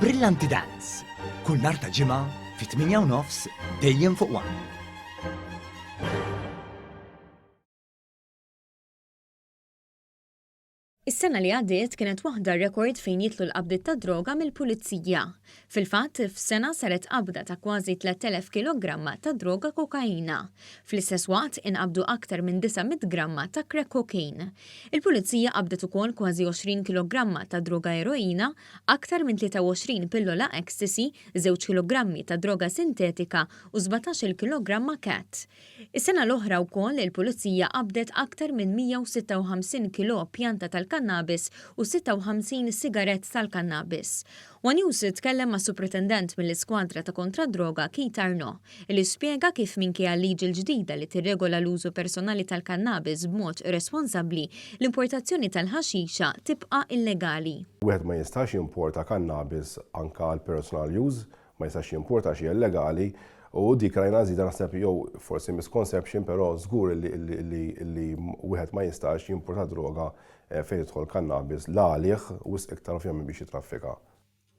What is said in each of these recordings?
Brillanti Dance, kull nhar ta' Ġimgħa fit-8 u nofs dejjem fuq One. Is-sena li għaddiet kienet waħda rekord fejn jidħlu l-qabdiet tad-droga mill-Pulizija. Fil-fatt, f'sena saret qabda ta' kważi 3,000 kilogramma ta' droga kokaina. Fl-istess waqt, inqabdu aktar minn 900 gramma ta' crack cocaine. Il-Pulizija qabdet ukoll kważi 20 kilogramma ta' droga eroina, aktar minn 23 pillola ecstasy, żewġ kilogrammi ta' droga sintetika u sbatax-il kilogramma cat. Is-sena l-oħra wkoll il-Pulizija qabdet aktar minn 156 kilò pjanta tal-kannabis u 56 sigarett tal-kannabis. One News tkellem mas-Supretendent mill-Iskwadra ta' Kontra d-Droga Keith Arnaud, li spjega kif minkejja l-liġi l-ġdida li tirregola l-użu personali tal-kannabis b'mod responsabbli, l-importazzjoni tal-ħaxixa tibqa' illegali. Wieħed ma jistax jimporta kannabis anke għal personal use ma jistax jimporta għax hija illegali u dik rajna żieda naħseb jew forsi misconception però żgur li li wieħed ma jistax jimporta droga eh, fejn tidħol kannabis la għalih wisq iktar ovvjament biex jitraffika.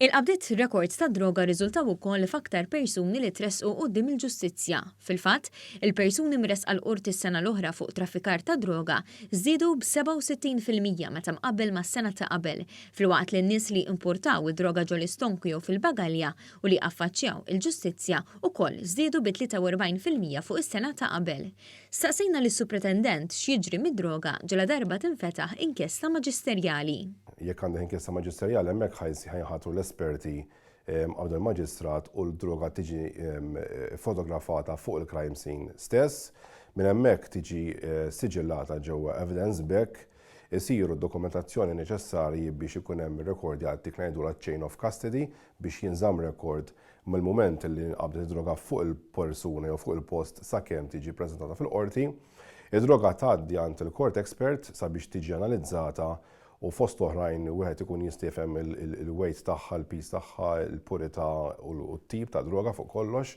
Il-qabdiet rekord tad-droga rriżultaw ukoll f'aktar persuni li tressqu quddiem il-ġustizzja. Fil-fatt, il-persuni mressqa l-Qorti s-sena l-oħra fuq traffikar ta' droga żdiedu b'67% meta mqabbel mas-sena ta' qabel, filwaqt li n-nies li importaw id-droga ġol-istonku jew fil-bagalja u li affaċċjaw il-ġustizzja wkoll żdiedu bi 43% fuq is-sena ta' qabel. Staqsejna lis-Supretendent x'jiġri mid-droga ġaladarba tinfetaħ inkjesta maġisterjali. Jekk għandek inkjesta maġisterjali hemmhekk ħa jinħatru l-esperti qabel il-maġistrat u l-droga tiġi fotografata fuq il-crime scene stess. Minn hemmhekk tiġi siġillata ġewwa evidence bag Isiru d-dokumentazzjoni neċessarji biex ikun hemm irrekordjat dik li ngħidulha chain of custody biex jinżamm rekord mill-mument li nqabdet id-droga fuq il-persuna jew fuq il-post sakemm tiġi ppreżentata fil-qorti. Id-droga tgħaddi għand il-court expert sabiex tiġi analizzata u fost oħrajn wieħed ikun jista' jifhem il-weight tagħha, il-piż tagħha, il-purità u t-tip ta' droga fuq kollox.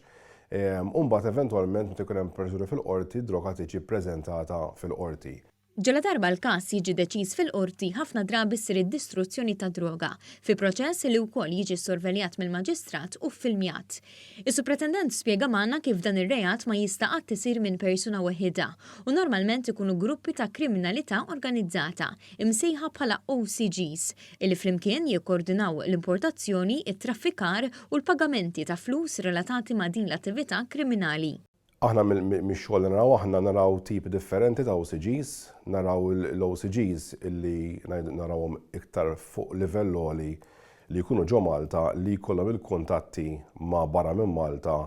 U mbagħad eventwalment meta jkun hemm proċeduri fil-qorti, d-droga tiġi ppreżentata fil-qorti. Ġaladarba l-każ jiġi deċiż fil-Qorti, ħafna drabi ssir id-distruzzjoni tad-droga, fi proċess li wkoll jiġi ssorveljat mill-Maġistrat u ffilmjat. Is-Supretendent spjega magħna kif dan ir-reat ma jista' qatt isir minn persuna weħidha u normalment ikunu gruppi ta' kriminalità organizzata, imsejħa bħala OCGs, illi flimkien jikkordinaw l-importazzjoni, it-traffikar u l-pagamenti ta' flus relatati ma' din l-attività kriminali. Aħna mix-xogħol li naraw aħna naraw tipi differenti ta' OCGs, naraw l-OCGs li narawhom iktar fuq livell għoli li jkunu ġo Malta li jkollhom il-kuntatti ma' barra minn Malta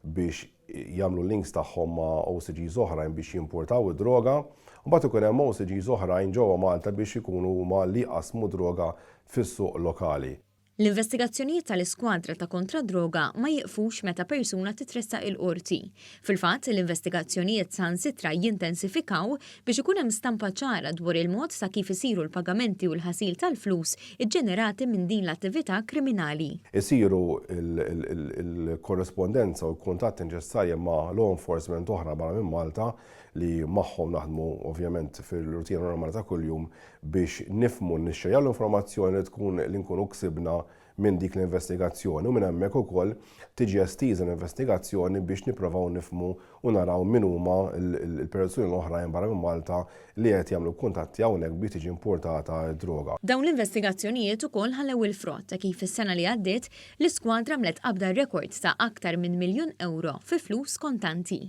biex jagħmlu links tagħhom ma' OCGs oħrajn biex jimportaw id-droga. Mbagħad ikun hemm OCGs oħrajn ġewwa Malta biex ikunu huma li jqassmu droga fis-suq lokali. L-investigazzjonijiet tal-Iskwadra ta' Kontra d-Droga ma jieqfux meta persuna titressaq il-Qorti. Fil-fatt, l-investigazzjonijiet saħansitra jintensifikaw biex ikun hemm stampa ċara dwar il-mod ta' kif isiru l-pagamenti u l-ħasil tal-flus iġġenerati minn din l-attività kriminali. Isiru l-korrispondenza u l-kuntatti neċessarji ma' law enforcement oħra barra minn Malta li magħhom naħdmu ovvjament fil-rutina normali ta' kuljum biex nifhmu nixxerjaw l-informazzjoni li tkun li nkunu ksibna minn dik l-investigazzjoni u minn hemmhekk ukoll tiġi estiża l-investigazzjoni biex nipprovaw nifhmu u naraw min huma l-persuni l-oħrajn barra minn Malta li qed jagħmlu kuntatti hawnhekk biex tiġi importata d-droga. Dawn l-investigazzjonijiet ukoll ħallew il-frott ta' kif is-sena li għaddiet, l-iskwadra għamlet qabda rekord ta' aktar minn miljun ewro fi flus kontanti.